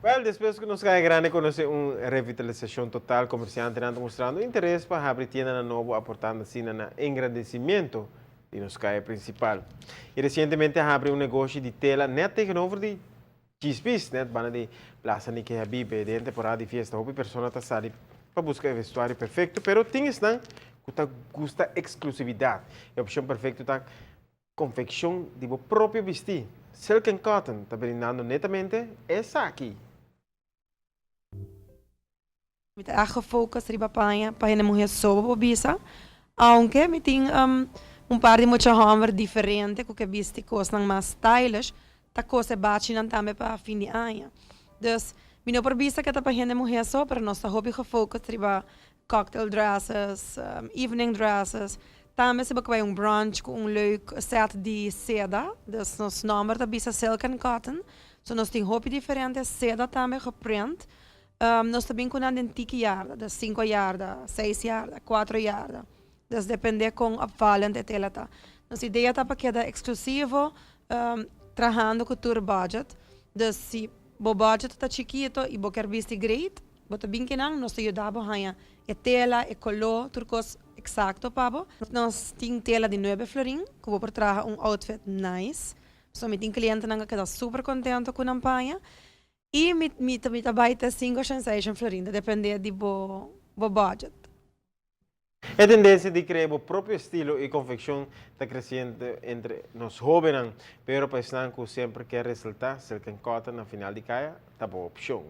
Well, despues cu nos Caya Grandi conoce un revitalisacion total, comerciantenan ta mustrando interes pa habri tiendanan nobo aportando asina na engrandecimiento di nos caya principal. Y recientemente a habri un negoshi di tela net tegenover di Djispis, net banda di Plaza Nike Habibe. Den temporada di fiesta hopi persona ta sali pa busca e vestuario perfecto, pero tin esnan cu ta gusta exclusividad. E opcion perfecto ta Konfekshon di bo propio bistí. Silk and Cotton ta brindando netamente esaki. Mi ta ègt gefocus riba paña pa hende muhé so bo por bisa. Aunke mi tin un par di mucha hòmber diferente ku ke bisti kosnan mas stylish, ta kose bachinan tambe pa fin di aña. Dus, mi no por bisa ke ta pa hende muhé so, pero nos ta hopi gefocus riba cocktail dresses, evening dresses. Tambe si bo ke bai un brunch ku un leuk set di seda, dus nos nòmber ta bisa Silk and Cotton. So nos tin hopi diferente seda tambe geprint. Nos ta bin ku nan den tiki yarda, dus sinku yarda, seis yarda, kuatro yarda. Dus depende kon opvallend e tela ta. Nos idea ta pa keda eksklusivo trahando ku tur budget. Dus si bo budget ta chikito i bo kier bisti great, Bo ta bin kinan, nos ta yuda bo haña e tela, e koló, tur kos eksakto pa bo. Nos tin tela di nuebe florin ku bo por traha un outfit nice. So mi tin klientenan ku a keda super kontento ku nan paña. I mi mi ta mi ta bai te sinku shen seis shen florin, ta depende di bo bo budget. E tendensia di krea bo propio estilo i konfekshon ta kresiente entre nos hóbennan, pero pa esnan ku semper ke resaltá, Silk and Cotton na final di kaya ta bo opshon.